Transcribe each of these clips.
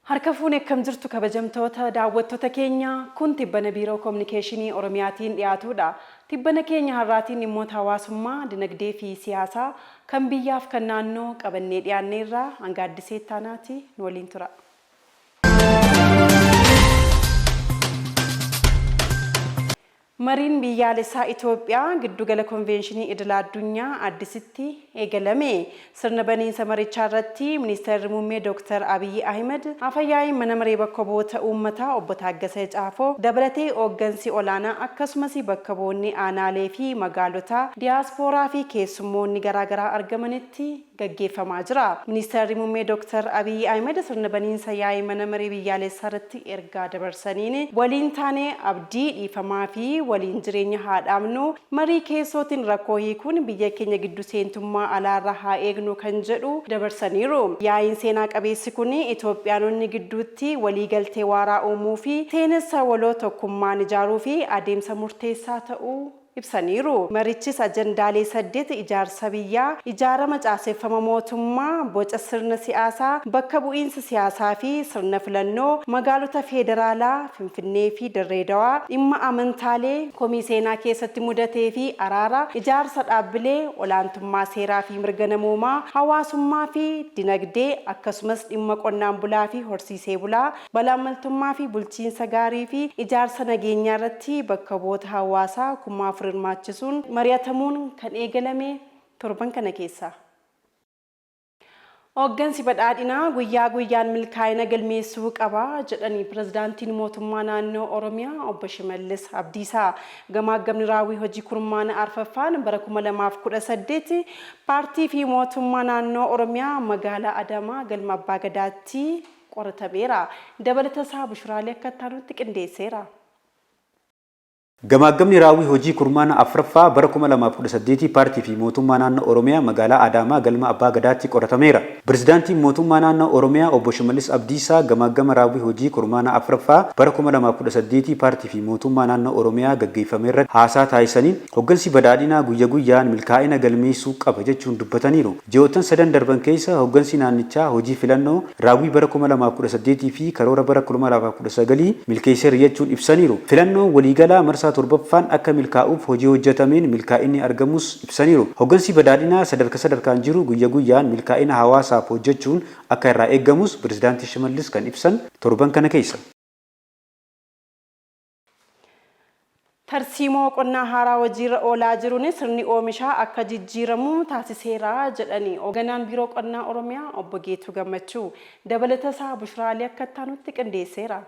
Harka fuune, akkam jirtu kabajamtoota daawwattoota keenya? Kun tibbana Biiroo Kominikeeshinii Oromiyaatiin dhiyaatudha. Tibbana keenya har'aatiin dhimmoota hawaasummaa, dinagdee fi siyaasaa kan biyyaaf kan naannoo qabannee dhiyaanneerra. Hanga Addisee Ittaanaati nu waliin tura. Mariin biyyaalessaa Itoophiyaa Giddugala Konveenshinii Idila Addunyaa Addisitti eegalame. Sirna baniinsa marichaa irratti Ministeerri Muummee Dooktar Abiyyi Ahimad, Afa-yaa'iin Mana Maree Bakka Bu'oota Uummataa Obbo Taaggasee Caafoo dabalatee hooggansi olaanaa akkasumas bakka bu'oonni aanaalee fi magaalotaa, diyaaspooraa fi keessummoonni garaagaraa argamanitti gaggeeffamaa jira. Ministeerri Muummee Dooktar Abiyyi Ahimad sirna baniinsa yaa'ii Mana Maree Biyyaalessaa irratti ergaa dabarsaniin, waliin taanee abdii, dhiifamaa fi waliin jireenya haa dhaabnu, marii keessootiin rakkoo hiikuun biyya keenya giddu seentummaa alaarraa haa eegnu kan jedhu dabarsaniiru. Yaa'iin seenaa qabeessi kun Itoophiyaanonni gidduutti waliigaltee waaraa uumuu fi seenessa waloo tokkummaan ijaaruu fi adeemsa murteessaa ta'uu ibsaniiru. Marichis ajandaalee 8 ijaarsa biyyaa, ijaarama caaseffama mootummaa, boca sirna siyaasaa, bakka bu'iinsa siyaasaa fi sirna filannoo, magaalota feederaalaa, Finfinnee fi Dirree Dawaa, dhimma amantaalee, komii seenaa keessatti mudatee fi araara, ijaarsa dhaabbilee, olaantummaa seeraa fi mirga namoomaa, hawaasummaa fi dinagdee akkasumas dhimma qonnaan bulaa fi horsiisee bulaa, Malaammaltummaa fi bulchiinsa gaarii fi ijaarsa nageenyaa irratti bakka bu'oota hawaasaa 4,000 hirmaachisuun mari'atamuun kan eegalame torban kana keessa. Hooggansi badhaadhinaa guyyaa guyyaan milkaa'ina galmeessuu qaba jedhani Pirezidaantiin Mootummaa Naannoo Oromiyaa Obbo Shimallis Abdiisaa. Gamaaggamni raawwii hojii kurmaana arfaffaan bara 2018 Paartii fi Mootummaa Naannoo Oromiyaa Magaalaa Adaamaa Galma Abbaa Gadaatti qoratameera. Dabalatasaa Bushuraalee akka itti qindeesseera. Gamaaggamni raawwii hojii kurmaana 4ffaa bara 2018 Paartii fi Mootummaa Naannoo Oromiyaa Magaalaa Adaamaa Galma Abbaa Gadaatti qoratameera. Pirezidaantiin Mootummaa Naannoo Oromiyaa Obbo Shimallis Abdiisaa gamaaggama raawwii hojii kurmaana 4ffaa bara 2018 Paartii fi Mootummaa Naannoo Oromiyaa gaggeeffamerratti haasaa taasisaniin, hoggansi badhaadhinaa guyya guyyaan milkaa'ina galmeessuu qaba jechuun dubbataniiru. Ji'oottan sadan darban keessa hoggansi naannichaa hojii filannoo, raawwii bara 2018 fi karoora bara 2019 milkeesseera jechuun ibsaniiru. Filannoon waliigalaa marsaa 7ffaan akka milkaa'uuf hojii hojjetameen milkaa'inni argamuus ibsaniiru. Hoggansi badhaadhinaa sadarka sadarkaan jiru guyya guyyaan milkaa'ina hawaasaaf hojjechuun akka irraa eegamus Pirezidaanti Shimallis kan ibsan torban kana keessa. Tarsiimoo qonnaa haaraa hojiirra oolaa jiruun sirni oomishaa akka jijjiiramu taasiseera jedhani Hoogganaan Biiroo Qonnaa Oromiyaa Obbo Geetuu Gammachuu. Dabalatasaa Bushraalee akka itti aanutti qindeesseera.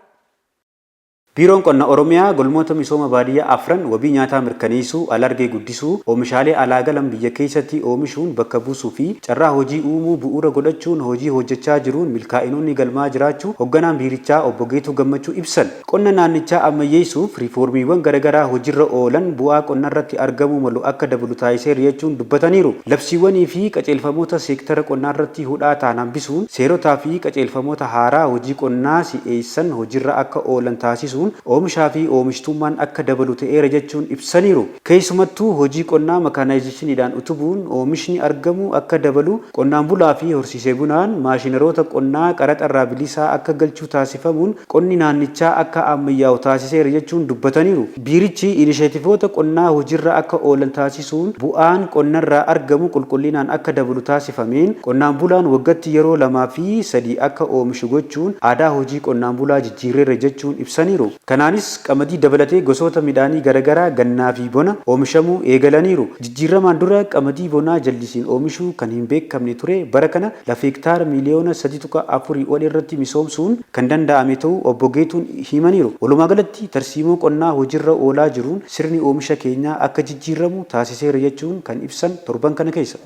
Biiroon Qonna Oromiyaa galmoota misooma baadiyyaa afran wabii nyaataa mirkaneessuu, alargee guddisuu, oomishaalee alaa galan biyya keessatti oomishuun bakka buusuu fi carraa hojii uumuu bu'uura godhachuun hojii hojjechaa jiruun milkaa'inoonni galmaa'aa jiraachuu Hogganaan Biirichaa Obbo Geetuu Gammachuu ibsan. Qonna naannichaa ammayyeessuuf riifoormiiwwan garagaraa hojirra oolan bu'aa qonnarratti argamuu malu akka dabalu taasiseera jechuun dubbataniiru. Labsiiwwanii fi qajeelfamoota seektara qonnaarratti hudhaa ta'an hambisuun seerotaa fi qajeelfamoota haaraa hojii qonnaa si'eessan hojirra akka oolan taasisuun oomishaa fi oomishtummaan akka dabalu ta'eera jechuun ibsaniiru. Keessumattuu hojii qonnaa makaanaayizeeshiniidhaan utubuun oomishni argamu akka dabalu, qonnaan bulaa fi horsiisee bulaan maashinaroota qonnaa qaraxarraa bilisaa akka galchuu taasifamuun qonni naannichaa akka ammayyaa'u taasiseera jechuun dubbataniiru. Biirichi inisheetivoota qonnaa hojirra akka oolan taasisuun bu'aan qonnarraa argamu qulqullinaan akka dabalu taasifameen qonnaan bulaan waggatti yeroo 2 fi 3 akka oomishu gochuun aadaa hojii qonnaan bulaa jijjiirreerra jechuun ibsaniiru. Kanaanis qamadii dabalatee gosoota midhaanii garagaraa gannaa fi bona oomishamuu eegalaniiru. Jijjiirramaan dura qamadii bonaa jallisiin oomishuu kan hin beekamne ture bara kana lafa hektaara miiliyoona 3.4 ol irratti misoomsuun kan danda'ame ta'uu Obbo Geetuun himaniiru. Walumaagalatti tarsiimoo qonnaa hojirra oolaa jiruun sirni oomisha keenyaa akka jijjiirramu taasiseera jechuun kan ibsan torban kana keessa.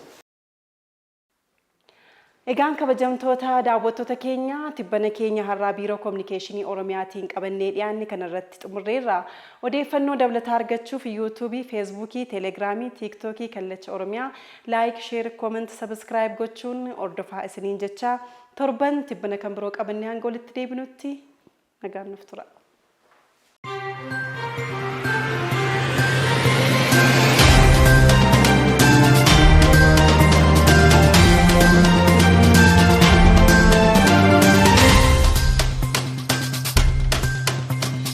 Egaan kabajamtoota daawwattoota keenya, tibbana keenya har'aa Biiroo Kominikeeshinii Oromiyaatiin qabannee dhiyaanne kanarratti xumurreerra. Odeeffannoo dabalataa argachuuf Yuutuubii, Feesbuukii, Teelegiraamii, Tiiktookii Kallacha Oromiyaa like, share, comment, subscribe gochuun hordofaa isiniin jecha, torban tibbana kan biroo qabannee hanga walitti deebinutti nagaan nuuf tura.